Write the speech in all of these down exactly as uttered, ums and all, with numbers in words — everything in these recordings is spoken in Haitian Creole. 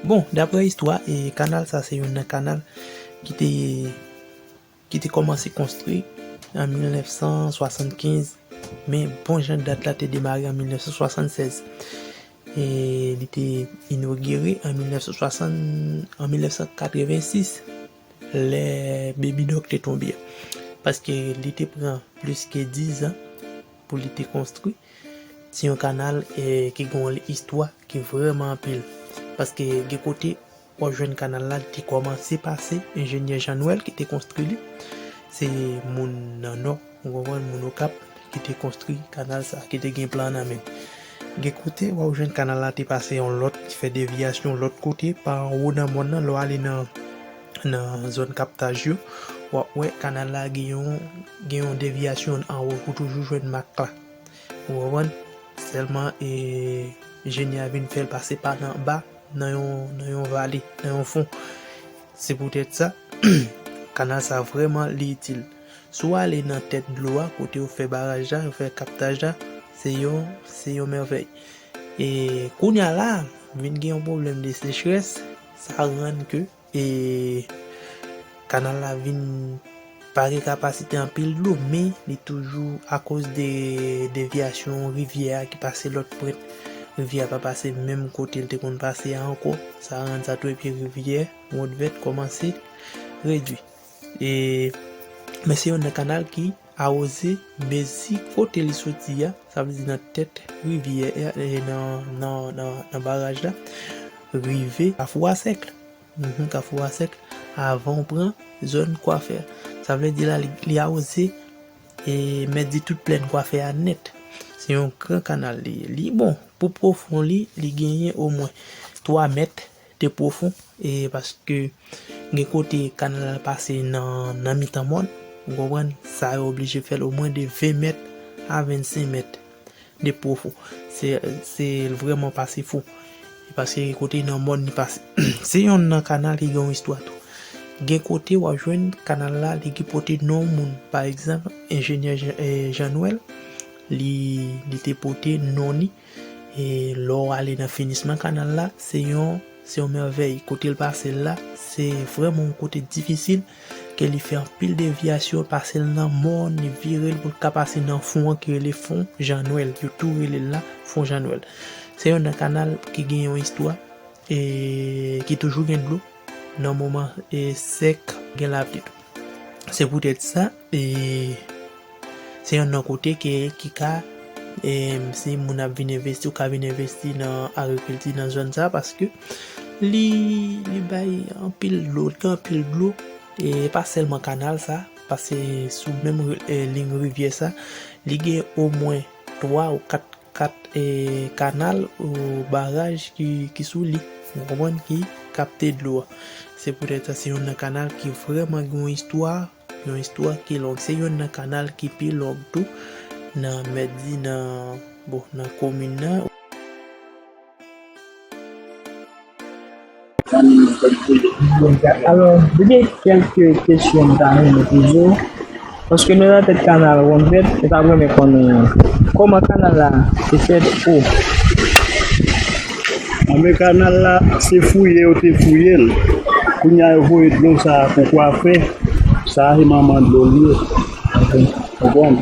Bon, daprè istwa, e, kanal sa se youn nan kanal ki te, ki te kòmanse konstwi an mil nèf san swasannkenz, men bon jan dat la te demare an mil nèf san swasannsèz. E li te inogire an mil nèf san swasann, an mil nèf san katrevensis, lè Baby Doc te tonbe a. Paske li te pran plis ke dizan pou li te konstwi. Se yon kanal, e, ki gen yon istwa ki vrèman anpil. Paske gen kote w ap jwenn kanal la, li te kòmanse pase enjenyè Jean Noël ki te konstwi li. Se moun nan Nò, ou konprann, moun Okap, ki te konstwi kanal sa, ki te gen plan nan men. Gen kote w ap jwenn kanal la te pase yon lòt, fè devyasyon lòt kote, pa anwo nan mòn nan, lè w ale nan, nan zòn kaptaj yo, w ap wè kanal la gen yon, gen yon devyasyon anwo pou toujou jwenn mak la. Ou konprann? Sèlman, e, jeni a vin fè l pase pa nan ba, nan yon, nan yon vale, nan yon fon. Se poutèt sa, kanal sa vrèman li itil. Si w ale nan tèt dlo a, kote yo fè baraj la, yo fè kaptaj la, se yon, se yon mèvèy. E kounye a la, vin gen yon pwoblèm de sechrès, sa rann ke e kanal la vin pa gen kapasite anpil dlo, men li toujou akoz de devyasyon rivyè a ki pase lòt pwent. Rivyè a pa pase menm kote l te konn pase a ankò. Sa rann sa tou, epi rivyè Wòdvèt kòmanse redui. E, men se youn nan kanal ki awoze mezi kote li soti a, sa vle di nan tèt rivyè a, e nan, nan, nan, nan baraj la, rive Kafou a Sèk. Mhm, Kafou a Sèk, avan w pran zòn Kwafè. Sa vle di la, li, li awoze, e, mèt di tout plèn Kwafè a nèt. Se yon gran kanal li ye. Li bon, pou pwofon li, li genyen omwen twa mèt de pwofon, e paske gen kote kanal la pase nan, nan mitan mòn, ou konprann, sa yo oblije fè l omwen de ven mèt a vennsenk mèt de pwofon. Se, se vrèman pase fou. E paske gen kote nan mòn li pase. Se youn nan kanal ki gen yon istwa tou. Gen kote w ap jwenn kanal la, li ki pote non moun. Pa egzanp, enjenyè Jean, eh, Jean Noël, li, li te pote non li. E lè w ale nan finisman kanal la, se yon, se yon mèvèy. Kote l pase la, se vrèman yon kote difisil, ke li fè anpil devyasyon, pase l nan mòn, li vire l pou l ka pase nan fon an ki rele Fon Jan Nwèl. Yo tou rele l la Fon Jan Nwèl. Se youn nan kanal ki gen yon istwa, e ki toujou gen dlo. Nan moman, e, sèk, gen lapli tou. Se poutèt sa, e, se youn nan kote ke, ki ka, e, si moun ap vin envesti, ou ka vin envesti nan agrikilti nan zòn sa, paske li, li bay anpil dlo, li gen anpil dlo, e pa sèlman kanal sa, pase sou menm, e, liy rivyè sa, li gen omwen twa ou kat kat, e, kanal ou baraj ki, ki sou li, ou konprann, ki kapte dlo a. Se poutèt sa, se youn nan kanal ki vrèman gen yon istwa, yon istwa ki long. Se youn nan kanal ki pi long tou nan, mèt di, nan, bon, nan komin nan. Alò, gen kèlke kesyon m ta renmen poze w, paske nou nan tèt kanal Wòdvèt, nou ta renmen konnen kòman kanal la te fèt o. Anben, kanal la, se fouye yo te fouye l. Kounye a, yo voye dlo sa a pou Kwafè. Sa a, se manman dlo l ye. Konprann?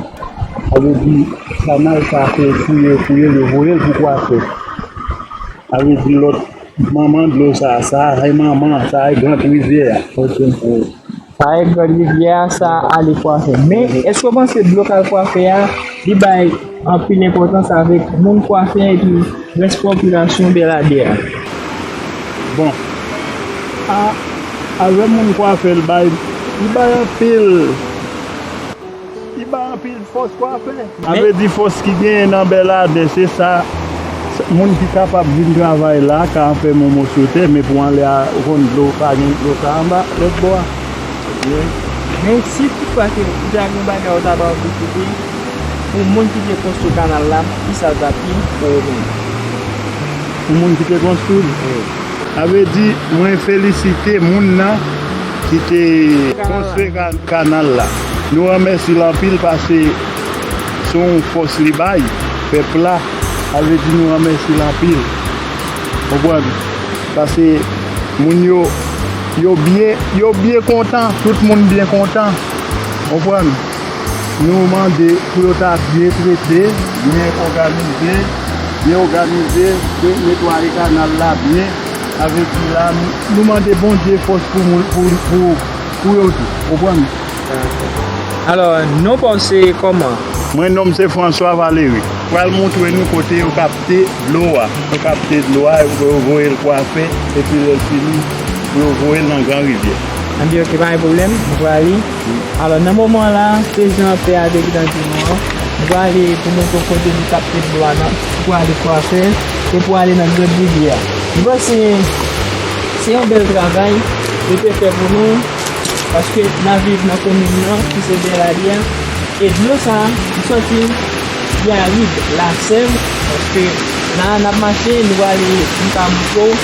Sa vle di, kanal sa a, se fouye yo fouye l, yo voye l pou Kwafè. Sa vle di, lòt manman dlo sa a, sa a, se manman, sa a, se Grand Rivyè a. Ok. Wi. Sa a, se Grand Rivyè a, sa a, ale Kwafè. Men, èske w panse dlo k al Kwafè a, li bay anpil enpòtans avèk moun Kwafè epi rès popilasyon Bèladè a? Bon. A, avè moun Kwafè, li bay, li bay anpil, li bay anpil fòs Kwafè. Sa vle di fòs ki genyen nan Bèladè, se sa, s-, moun ki kapab vin travay la, ka anfèm yon moso tè, men pou anlè a, ou konn dlo, pa gen dlo ka anba, lòt bò a. Men si toutfwa ke ou ta gen yon bagay ou ta ba yon ti kote, pou moun ki te konstwi kanal la, kisa l t ap ye pou ou menm? Pou moun ki te konstwi l? Wi. Sa vle di, mwen felisite moun nan ki te konstwi ka-, kanal la. Nou ranmèsi l anpil paske se yon fòs li bay pèp la. Sa vle di nou ranmèsi l anpil. Konprann? Paske moun yo, yo byen, yo byen kontan, tout moun byen kontan. Konprann? Nou mande pou yo ta byen trete, byen òganize, byen òganize, byen netwaye kanal la byen. Sa vle di la, nou, nou mande Bondye fòs pou moun, pou, pou, pou yo tou. Konprann? Alò, non pa w se kòman? Mwen, non m se François Valéry. Pral montre nou kote yo kapte dlo a. Yo kapte dlo a, yo, yo voye l kwafe, epi lè l fini, pou yo voye l nan Gran Rivyè. Anben, oke, pa gen pwoblèm, nou prale. Alò, nan moman la, se Jean Pierre a te gentan di nou an. Nou prale pou montre w kote nou kapte dlo a nan, pou ale kwafe, e pou ale nan Gran Rivyè. Nou panse se yon bèl travay yo te fè pou nou. Paske n ap viv nan komin nan, ki se Bèladè, e dlo sa a, li sòti Yarib, Lasèv, paske la a n ap mache, nou prale, m ka montre w,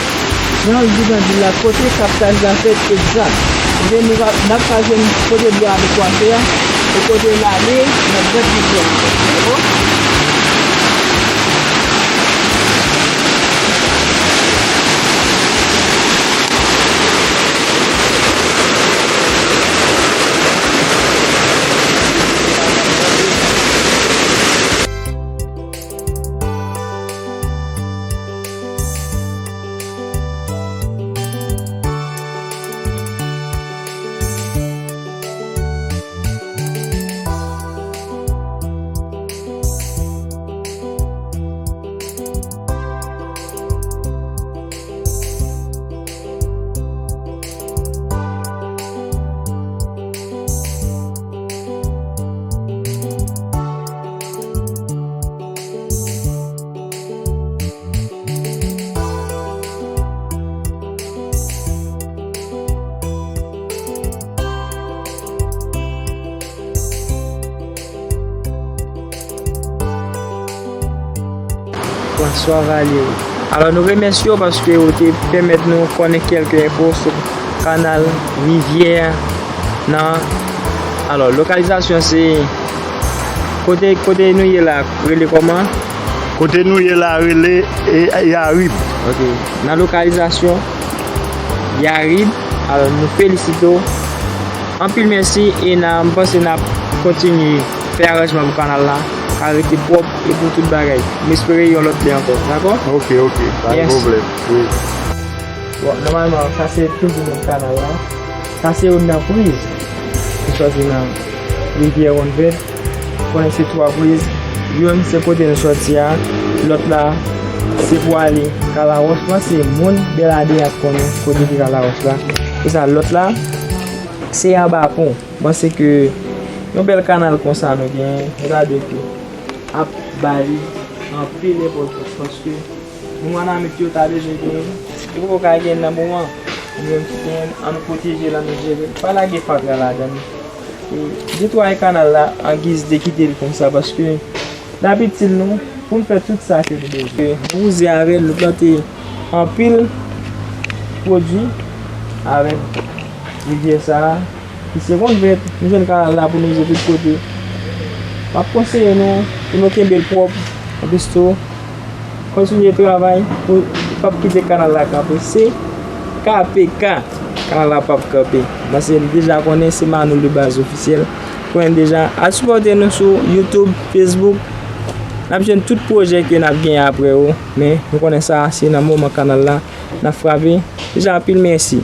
jan Djibandi la, kote kaptaj la fèt egzak. Kote nou va, n ap ka jwenn kote dlo a ale kwafe a, e kote l ale nan Gran Rivyè. Dakò? François Valéry. Alò, nou remèsye w paske w te pèmèt nou konnen kèlke enfo sou kanal Rivyè nan. Alò, lokalizasyon se kote, kote nou ye la, rele kòman? Kote nou ye la, rele, e, Yarib. Ok. Nan lokalizasyon Yarib, alò, nou felisite w. Anpil mèsi e n a, m panse n ap kontinye fè aranjman pou kanal la ka rete pwòp e pou tout bagay. M espere yon lòt lè ankò, dakò? Ok, ok, pa gen pwoblèm. Wi. Bon, nòmalman, sa se toujou menm kanal la. Sa se youn nan priz ki sòti nan rivyè Wonn Vèt. Konnen se twa priz. Youn se kote nou sòti a, lòt la se pou ale Kalawòch. Panse moun Bèladè ap konnen kote ki Kalawòch la. E sa lòt la se anba pon. Panse ke yon bèl kanal konsa nou genyen, nou ta dwe ke ap ba li anpil enpòtans paske nou ann amit yo ta bezwen genyen. Yo poko ka genyen nan moman. Nou menm ki genyen, ann nou pwoteje l, ann nou jere l. Pa lage fatra ladan l. E netwaye kanal la an giz de kite l konsa, paske n ap itil nou pou n fè tout sa ke nou bezwen. Nou wouze avè l, nou plante anpil pwodui avèk rivyè sa a, ki se Wonn Vèt, nou jwenn kanal la pou nou wouze tout kote. M ap konseye nou pou nou kenbe l pwòp, anplis tou, kontinye travay pou p ap kite kanal la kanpe. Se K P K, kanal la p ap kanpe. Paske nou deja konnen se Manno de baz ofisyèl. Konnen deja, al sipòte nou sou YouTube, Facebook. N ap jwenn tout pwojè ke n ap genyen apre yo. Men nou konnen sa, se nan moman kanal la n ap frape. Deja anpil mèsi.